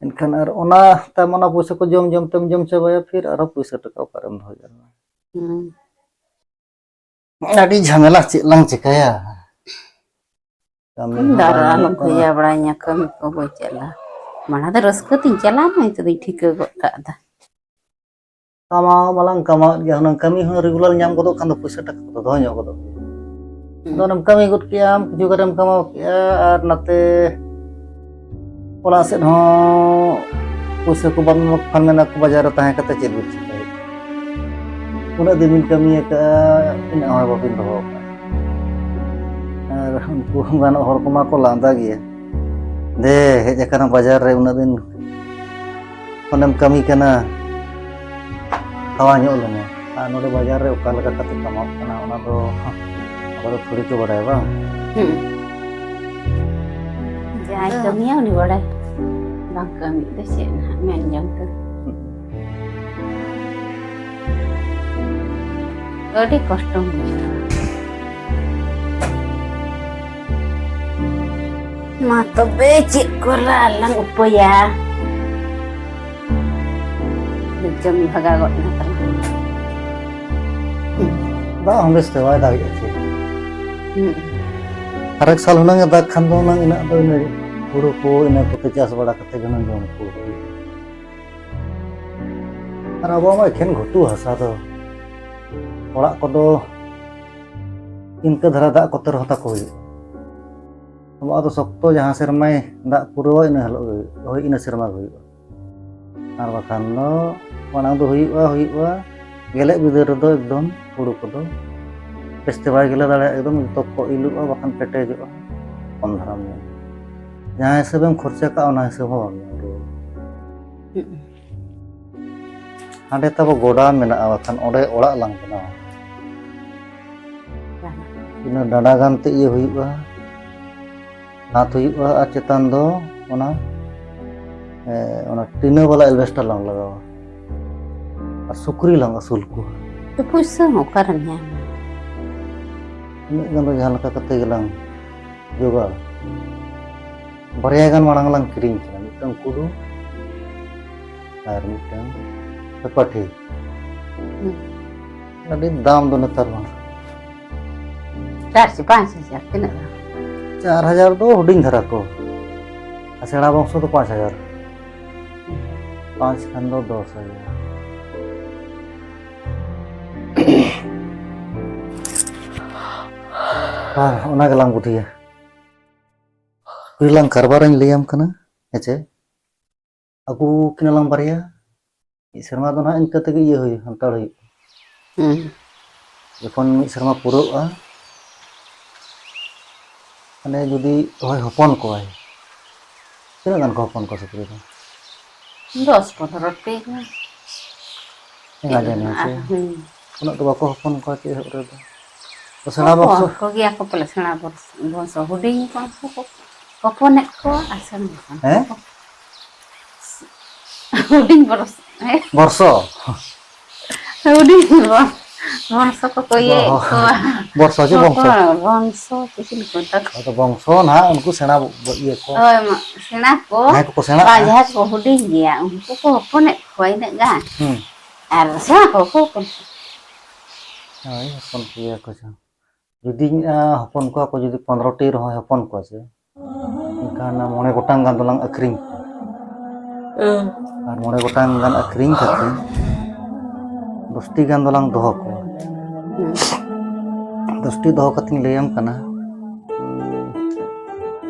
ᱮᱱᱠᱷᱟᱱ ᱟᱨ ᱚᱱᱟ ᱛᱟᱭᱚᱢ ᱚᱱᱟ ᱯᱚᱭᱥᱟ ᱠᱚ ᱡᱚᱢ ᱡᱚᱢ ᱛᱮᱢ ᱡᱚᱢ ᱪᱟᱵᱟᱭᱟ, ᱯᱷᱤᱨ ᱟᱨᱦᱚᱸ ᱯᱚᱭᱥᱟ ᱴᱟᱠᱟ ᱚᱠᱟᱨᱮᱢ ᱫᱚᱦᱚ ᱡᱟᱣᱨᱟᱭᱟ? ᱦᱩᱸ᱾ ᱟᱹᱰᱤ ᱡᱷᱟᱢᱮᱞᱟ, ᱪᱮᱫ ᱞᱟᱝ ᱪᱤᱠᱟᱹᱭᱟ? ᱠᱟᱹᱢᱤ ᱤᱧ ᱦᱚᱸ ᱫᱚ ᱟᱨ ᱵᱟᱝ ᱟᱞᱚᱢ ᱧᱟᱢᱚᱜ ᱠᱟᱱᱟ᱾ ᱠᱷᱚᱡᱟ ᱵᱟᱲᱟᱧᱟ, ᱠᱟᱹᱢᱤ ᱠᱚ ᱵᱟᱹᱧ ᱪᱟᱞᱟᱜᱼᱟ᱾ ᱢᱟᱲᱟᱝ ᱫᱚ ᱨᱟᱹᱥᱠᱟᱹ ᱛᱤᱧ ᱪᱟᱞᱟᱣ ᱮᱱᱟ, ᱱᱤᱛᱚᱜ ᱫᱚᱧ ᱴᱷᱤᱠᱟᱹ ᱜᱚᱫ ᱠᱟᱜ ᱫᱟ᱾ ᱠᱟᱢᱟᱣ ᱢᱟᱞᱟᱝ ᱠᱟᱢᱟᱣᱮᱫ ᱜᱮᱭᱟ, ᱦᱩᱱᱟᱹᱝ ᱠᱟᱹᱢᱤ ᱦᱚᱸ ᱨᱮᱜᱩᱞᱟᱨ ᱧᱟᱢ ᱜᱚᱫᱚᱜ ᱠᱷᱟᱱ ᱫᱚ ᱯᱚᱭᱥᱟ ᱴᱟᱠᱟ ᱠᱚᱫᱚ ᱫᱚᱦᱚ ᱧᱚᱜ ᱜᱚᱫᱚᱜ ᱜᱮᱭᱟ᱾ ᱦᱩᱸ᱾ ᱟᱫᱚ ᱚᱱᱮᱢ ᱠᱟᱹᱢᱤ ᱜᱚᱫ ᱠᱮᱜᱼᱟᱢ, ᱠᱤᱪᱷᱩ ᱜᱟᱱᱮᱢ ᱠᱟᱢᱟᱣ ᱠᱮᱜᱼᱟ, ᱟᱨ ᱱᱟᱛᱮ ᱚᱲᱟᱜ ᱥᱮᱫ ᱦᱚᱸ ᱯᱚᱭᱥᱟ ᱠᱚ ᱵᱟᱢ ᱮᱢᱟ ᱠᱚ ᱠᱷᱟᱱ ᱢᱮᱱᱟ ᱠᱚ, "ᱵᱟᱡᱟᱨ ᱨᱮ ᱛᱟᱦᱮᱸ ᱠᱟᱛᱮ ᱪᱮᱫ ᱵᱤᱱ ᱪᱤᱠᱟᱹᱭᱮᱫ?" ᱩᱱᱟᱹᱜ ᱫᱤᱱ ᱵᱤᱱ ᱠᱟᱹᱢᱤ ᱟᱠᱟᱫᱼᱟ, ᱤᱱᱟᱹᱜ ᱦᱚᱸ ᱵᱟᱵᱤᱱ ᱫᱚᱦᱚ ᱟᱠᱟᱫᱼᱟ᱾ ᱟᱨ ᱩᱱᱠᱩ ᱜᱟᱱᱚᱜ ᱦᱚᱲ ᱠᱚᱢᱟ ᱠᱚ ᱞᱟᱸᱫᱟ ᱜᱮᱭᱟ, "ᱫᱮ, ᱦᱮᱡ ᱟᱠᱟᱱᱟ ᱵᱟᱡᱟᱨ ᱨᱮ, ᱩᱱᱟᱹᱜ ᱫᱤᱱ ᱠᱷᱚᱱᱮᱢ ᱠᱟᱹᱢᱤ ᱠᱟᱱᱟ, ᱠᱷᱟᱣᱟ ᱧᱚᱜ ᱞᱮᱢᱮ᱾ ᱟᱨ ᱱᱚᱰᱮ ᱵᱟᱡᱟᱨ ᱨᱮ ᱚᱠᱟ ᱞᱮᱠᱟ ᱠᱟᱛᱮ ᱠᱟᱢᱟᱣ ᱠᱟᱱᱟ, ᱚᱱᱟ ᱫᱚ ᱟᱵᱚ ᱫᱚ ᱛᱷᱚᱲᱤ ᱠᱚ ᱵᱟᱰᱟᱭᱟ, ᱵᱟᱝ?" ᱦᱩᱸ᱾ ᱡᱟᱦᱟᱸᱭ ᱠᱟᱹᱢᱤᱭᱟ, ᱩᱱᱤ ᱵᱟᱲᱟᱭ᱾ ᱵᱟᱝ ᱠᱟᱹᱢᱤ ᱫᱚ ᱪᱮᱫ ᱱᱟᱦᱟᱜ ᱢᱮᱱ ᱡᱚᱝ ᱛᱮ᱾ ᱟᱹᱰᱤ ᱠᱚᱥᱴᱚ ᱵᱩᱡᱷᱟᱹᱣᱟ᱾ ᱢᱟ ᱛᱚᱵᱮ ᱪᱮᱫ ᱠᱚ ᱞᱟᱝ ᱩᱯᱟᱹᱭᱟ? ᱡᱚᱢ ᱵᱷᱟᱜᱟᱣ ᱜᱚᱫ ᱮᱱᱟ ᱛᱟᱞᱟᱝ᱾ ᱫᱟᱜ ᱦᱚᱸ ᱵᱮᱥ ᱛᱮ ᱵᱟᱭ ᱫᱟᱜᱮᱜᱼᱟ ᱪᱮ? ᱦᱩᱸ᱾ ᱟᱨᱮᱠ ᱥᱟᱞ ᱦᱩᱱᱟᱹᱝ ᱮ ᱫᱟᱜᱽ ᱠᱷᱟᱱ ᱫᱚ ᱦᱩᱱᱟᱹᱝ ᱤᱱᱟᱹᱜ ᱫᱚ ᱤᱱᱟᱹ ᱦᱩᱲᱩ ᱠᱚ ᱤᱱᱟᱹ ᱠᱚᱛᱮ ᱪᱟᱥ ᱵᱟᱲᱟ ᱠᱟᱛᱮ ᱜᱮ ᱦᱩᱱᱟᱹᱝ ᱡᱚᱢ ᱠᱚ ᱦᱩᱭᱩᱜᱼᱟ᱾ ᱟᱨ ᱟᱵᱚᱣᱟᱜ ᱢᱟ ᱮᱠᱷᱮᱱ ᱜᱷᱩᱴᱩ ᱦᱟᱥᱟ ᱫᱚ, ᱚᱲᱟᱜ ᱠᱚᱫᱚ ᱤᱱᱠᱟᱹ ᱫᱷᱟᱨᱟ ᱫᱟᱜ ᱠᱚᱛᱮ ᱨᱮᱦᱚᱸ ᱛᱟᱠᱚ ᱦᱩᱭᱩᱜᱼᱟ᱾ ᱟᱵᱚᱣᱟᱜ ᱫᱚ ᱥᱚᱠᱛᱚ ᱡᱟᱦᱟᱸ ᱥᱮᱨᱢᱟᱭ ᱫᱟᱜ ᱯᱩᱨᱟᱹᱣᱟ, ᱤᱱᱟᱹ ᱦᱤᱞᱳᱜ ᱜᱮ ᱦᱩᱭᱩᱜᱼᱟ, ᱦᱳᱭ, ᱤᱱᱟᱹ ᱥᱮᱨᱢᱟ ᱜᱮ ᱦᱩᱭᱩᱜᱼᱟ᱾ ᱟᱨ ᱵᱟᱠᱷᱟᱱ ᱫᱚ ᱢᱟᱲᱟᱝ ᱫᱚ ᱦᱩᱭᱩᱜᱼᱟ, ᱦᱩᱭᱩᱜᱼᱟ, ᱜᱮᱞᱮᱜ ᱵᱤᱫᱟᱹᱞ ᱨᱮᱫᱚ ᱮᱠᱫᱚᱢ ᱦᱩᱲᱩ ᱠᱚᱫᱚ ᱵᱮᱥᱛᱮ ᱵᱟᱭ ᱜᱮᱞᱮ ᱫᱟᱲᱮᱭᱟᱜᱼᱟ, ᱮᱠᱫᱚᱢ ᱡᱚᱛᱚ ᱠᱚ ᱤᱞᱚᱜᱼᱟ, ᱵᱟᱠᱷᱟᱱ ᱯᱮᱴᱮᱡᱚᱜᱼᱟ, ᱠᱚᱢ ᱫᱷᱟᱨᱟᱢ ᱧᱟᱢᱟ᱾ ᱡᱟᱦᱟᱸ ᱦᱤᱥᱟᱹᱵᱮᱢ ᱠᱷᱚᱨᱪᱟ ᱠᱟᱜᱼᱟ, ᱚᱱᱟ ᱦᱤᱥᱟᱹᱵ ᱦᱚᱸ ᱵᱟᱢ ᱧᱟᱢ ᱨᱩᱣᱟᱹᱲᱟ᱾ ᱦᱩᱸ᱾ ᱦᱟᱸᱰᱮ ᱛᱟᱵᱚ ᱜᱚᱰᱟ ᱢᱮᱱᱟᱜᱼᱟ, ᱵᱟᱠᱷᱟᱱ ᱚᱸᱰᱮ ᱚᱲᱟᱜ ᱞᱟᱝ ᱵᱮᱱᱟᱣᱟ᱾ ᱤᱱᱟᱹ ᱰᱟᱸᱰᱟ ᱜᱟᱱ ᱛᱮ ᱤᱭᱟᱹ ᱦᱩᱭᱩᱜᱼᱟ, ᱞᱟᱛ ᱦᱩᱭᱩᱜᱼᱟ, ᱟᱨ ᱪᱮᱛᱟᱱ ᱫᱚ ᱚᱱᱟ, ᱮ, ᱚᱱᱟ ᱴᱤᱱᱟᱹ ᱵᱟᱞᱟ ᱮᱞᱵᱮᱥᱴᱟᱨ ᱞᱟᱝ ᱞᱟᱜᱟᱣᱟ᱾ ᱟᱨ ᱥᱩᱠᱨᱤ ᱞᱟᱝ ᱟᱹᱥᱩᱞ ᱠᱚᱣᱟ᱾ ᱛᱚ ᱯᱩᱭᱥᱟᱹ ᱦᱚᱸ ᱚᱠᱟᱨᱮᱢ ᱧᱟᱢᱟ? ᱩᱱᱟᱹᱜ ᱜᱟᱱ ᱫᱚ ᱡᱟᱦᱟᱸ ᱞᱮᱠᱟ ᱠᱟᱛᱮ ᱜᱮᱞᱟᱝ ᱡᱚᱜᱟᱲ᱾ ᱵᱟᱨᱭᱟ ᱜᱟᱱ ᱢᱟᱲᱟᱝ ᱞᱟᱝ ᱠᱤᱨᱤᱧ ᱠᱤᱱᱟ, ᱢᱤᱫᱴᱟᱝ ᱠᱩᱰᱩ ᱟᱨ ᱢᱤᱫᱴᱟᱝ ᱯᱟᱹᱴᱷᱤ᱾ ᱦᱩᱸ᱾ ᱟᱹᱰᱤ ᱫᱟᱢ ᱫᱚ ᱱᱮᱛᱟᱨ ᱢᱟ᱾ ᱪᱟᱨ ᱥᱮ ᱯᱟᱸᱪ ᱦᱟᱡᱟᱨ, ᱛᱤᱱᱟᱹᱜ ᱫᱟᱢ? ᱪᱟᱨ ᱦᱟᱡᱟᱨ ᱫᱚ ᱦᱩᱰᱤᱧ ᱫᱷᱟᱨᱟ ᱠᱚ, ᱟᱨ ᱥᱮᱬᱟ ᱵᱚᱝᱥᱚ ᱫᱚ ᱯᱟᱸᱪ ᱦᱟᱡᱟᱨ᱾ ᱯᱟᱸᱪ ᱠᱷᱟᱱ ᱫᱚ ᱫᱚᱥ ᱦᱟᱡᱟᱨ᱾ ᱵᱟᱝ, ᱚᱱᱟ ᱜᱮᱞᱟᱝ ᱵᱩᱫᱷᱤᱭᱟ᱾ ᱥᱩᱠᱨᱤ ᱞᱟᱝ ᱠᱟᱨᱵᱟᱨᱟᱧ ᱞᱟᱹᱭᱟᱢ ᱠᱟᱱᱟ, ᱦᱮᱸᱪᱮ? ᱟᱹᱜᱩ ᱠᱤᱱᱟᱞᱟᱝ ᱵᱟᱨᱭᱟ, ᱢᱤᱫ ᱥᱮᱨᱢᱟ ᱫᱚ ᱱᱟᱦᱟᱜ ᱤᱱᱠᱟᱹ ᱛᱮᱜᱮ ᱤᱭᱟᱹ ᱦᱩᱭᱩᱜᱼᱟ, ᱦᱟᱱᱛᱟᱲ ᱦᱩᱭᱩᱜᱼᱟ᱾ ᱦᱩᱸ᱾ ᱡᱚᱠᱷᱚᱱ ᱢᱤᱫ ᱥᱮᱨᱢᱟ ᱯᱩᱨᱟᱹᱜᱼᱟ, ᱢᱟᱱᱮ ᱡᱩᱫᱤ ᱦᱚᱭ ᱦᱚᱯᱚᱱ ᱠᱚᱣᱟᱭ, ᱛᱤᱱᱟᱹᱜ ᱜᱟᱱ ᱠᱚ ᱦᱚᱯᱚᱱ ᱠᱚᱣᱟ ᱥᱩᱠᱨᱤ ᱫᱚ? ᱫᱚᱥ ᱯᱚᱱᱨᱚ ᱴᱤ ᱜᱟᱱ᱾ ᱮᱸᱜᱟ ᱡᱟᱹᱱᱤ ᱟᱨ ᱥᱮ? ᱦᱩᱸ᱾ ᱩᱱᱟᱹᱜ ᱫᱚ ᱵᱟᱠᱚ ᱦᱚᱯᱚᱱ ᱠᱚᱣᱟ ᱪᱮᱫ ᱮᱦᱚᱵ ᱨᱮᱫᱚ᱾ ᱛᱚ ᱥᱮᱬᱟ ᱦᱚᱯᱚᱱ ᱵᱚᱝᱥᱚ? ᱠᱚᱜᱮᱭᱟ ᱠᱚ ᱯᱟᱞᱮ, ᱥᱮᱬᱟ ᱵᱚᱨᱥ-, ᱵᱚᱝᱥᱚ, ᱦᱩᱰᱤᱧ ᱵᱚᱝᱥᱚ ᱠᱚ ᱦᱚᱯᱚᱱᱮᱫ ᱠᱚᱣᱟ ᱟᱨ ᱥᱮᱬᱟ ᱦᱚᱯᱚᱱ ᱦᱮᱸ? ᱠᱚ᱾ ᱦᱩᱰᱤᱧ ᱵᱚᱨᱥ-, ᱦᱮᱸ? ᱵᱚᱨᱥᱚ? ᱦᱩᱰᱤᱧ ᱵᱚ-, ᱵᱚᱝᱥᱚ ᱠᱚᱠᱚ ᱤᱭᱟᱹᱭᱮᱫ ᱵᱚ-, ᱠᱚᱣᱟ᱾ ᱵᱚᱨᱥᱚ ᱪᱮ ᱵᱚᱝᱥᱚ? ᱦᱚᱯᱚᱱ, ᱵᱚᱝᱥᱚ, ᱪᱤᱞᱤ ᱠᱚ ᱢᱮᱛᱟ ᱠᱚᱣᱟ? ᱦᱳᱭ ᱛᱚ, ᱵᱚᱝᱥᱚ ᱱᱟᱦᱟᱜ ᱩᱱᱠᱩ ᱥᱮᱬᱟ ᱵᱚ-, ᱤᱭᱟᱹ ᱠᱚ᱾ ᱦᱳᱭ, ᱢᱟ, ᱥᱮᱬᱟ ᱠᱚ᱾ ᱡᱟᱦᱟᱸᱭ ᱠᱚᱠᱚ ᱥᱮᱬᱟᱜᱼᱟ᱾ ᱵᱟᱝ, ᱡᱟᱦᱟᱸᱭ ᱠᱚ ᱦᱩᱰᱤᱧ ᱜᱮᱭᱟ, ᱩᱱᱠᱩ ᱠᱚ ᱦᱚᱯᱚᱱᱮᱫ ᱠᱚᱣᱟ ᱤᱱᱟᱹᱜ ᱜᱟᱱ᱾ ᱦᱩᱸ᱾ ᱟᱨ ᱥᱮᱬᱟ ᱠᱚ ᱵᱟᱠᱚ ᱦᱚᱯᱚᱱ ᱠᱚᱣᱟ᱾ ᱦᱳᱭ, ᱦᱚᱯᱚᱱ ᱠᱚᱜᱮᱭᱟ ᱠᱚ ᱪᱚᱝ᱾ ᱡᱩᱫᱤᱧ, ᱟ, ᱦᱚᱯᱚᱱ ᱠᱚᱣᱟ ᱠᱚ ᱡᱩᱫᱤ ᱯᱚᱱᱨᱚ ᱴᱤ ᱨᱮᱦᱚᱸᱭ ᱦᱚᱯᱚᱱ ᱠᱚᱣᱟ ᱥᱮ, ᱮᱱᱠᱷᱟᱱ ᱢᱚᱬᱮ ᱜᱚᱴᱟᱝ ᱜᱟᱱ ᱫᱚᱞᱟᱝ ᱟᱹᱠᱷᱨᱤᱧ ᱠᱚᱣᱟ᱾ ᱦᱩᱸ᱾ ᱟᱨ ᱢᱚᱬᱮ ᱜᱚᱴᱟᱝ ᱜᱟᱱ ᱟᱹᱠᱷᱨᱤᱧ ᱠᱟᱛᱮ ᱫᱚᱥ ᱴᱤ ᱜᱟᱱ ᱫᱚᱞᱟᱝ ᱫᱚᱦᱚ ᱠᱚᱣᱟ᱾ ᱦᱩᱸ᱾ ᱫᱚᱥ ᱴᱤ ᱫᱚᱦᱚ ᱠᱟᱛᱮᱧ ᱞᱟᱹᱭᱟᱢ ᱠᱟᱱᱟ, ᱩᱸ,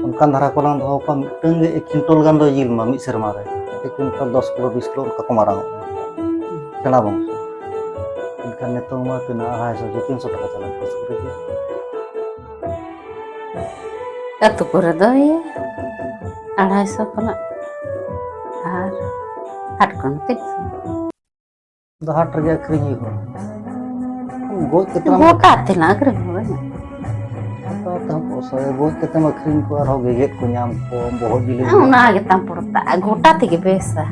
ᱚᱱᱠᱟᱱ ᱫᱷᱟᱨᱟ ᱠᱚᱞᱟᱝ ᱫᱚᱦᱚ ᱠᱚᱣᱟ, ᱢᱤᱫᱴᱟᱝ ᱜᱮ ᱮᱠ ᱠᱩᱭᱱᱴᱚᱞ ᱜᱟᱱ ᱫᱚ ᱡᱤᱞ ᱢᱟ ᱢᱤᱫ ᱥᱮᱨᱢᱟ ᱨᱮ᱾ ᱮᱠ ᱠᱩᱭᱱᱴᱚᱞ ᱫᱚᱥ ᱠᱤᱞᱳ, ᱵᱤᱥ ᱠᱤᱞᱳ ᱚᱱᱠᱟ ᱠᱚ ᱢᱟᱨᱟᱝ ᱚᱜᱼᱟ᱾ ᱥᱮᱬᱟ ᱵᱚᱝᱥᱚ᱾ ᱮᱱᱠᱷᱟᱱ ᱱᱤᱛᱚᱝ ᱢᱟ ᱛᱤᱱᱟᱹᱜ, ᱟᱲᱟᱭᱥᱚ ᱥᱮ ᱛᱤᱱᱥᱚ ᱴᱟᱠᱟ ᱪᱟᱞᱟᱜ ᱠᱟᱱᱟ ᱥᱩᱠᱨᱤ ᱡᱤᱞ᱾ ᱟᱹᱛᱩ ᱠᱚᱨᱮ ᱫᱚ ᱤᱭᱟᱹ ᱟᱲᱟᱭᱥᱚ ᱠᱷᱚᱱᱟᱜ ᱟᱨ ᱦᱟᱴ ᱠᱷᱚᱱ ᱛᱤᱱᱥᱚ᱾ ᱫᱚ ᱦᱟᱴ ᱨᱮᱜᱮ ᱟᱹᱠᱷᱨᱤᱧ ᱦᱩᱭᱩᱜᱼᱟ᱾ ᱜᱚᱡ ᱠᱟᱛᱮ ᱜᱚᱴᱟ ᱛᱮᱱᱟᱜ ᱟᱹᱠᱷᱨᱤᱧ ᱦᱩᱭᱩᱜᱼᱟ᱾ ᱜᱚᱴᱟ ᱛᱮᱦᱚᱸ ᱯᱚᱭᱥᱟ, ᱜᱚᱡ ᱠᱟᱛᱮᱢ ᱟᱹᱠᱷᱨᱤᱧ ᱠᱚᱣᱟ, ᱟᱨᱦᱚᱸ ᱜᱮᱜᱮᱫ ᱠᱚ ᱧᱟᱢ ᱠᱚ, ᱵᱚᱦᱚᱜ ᱡᱤᱞ ᱧᱟᱢ ᱚᱱᱟ ᱠᱚ᱾ ᱜᱮᱛᱟᱢ ᱯᱚᱲᱛᱟ, ᱜᱚᱴᱟ ᱛᱮᱜᱮ ᱵᱮᱥᱟ᱾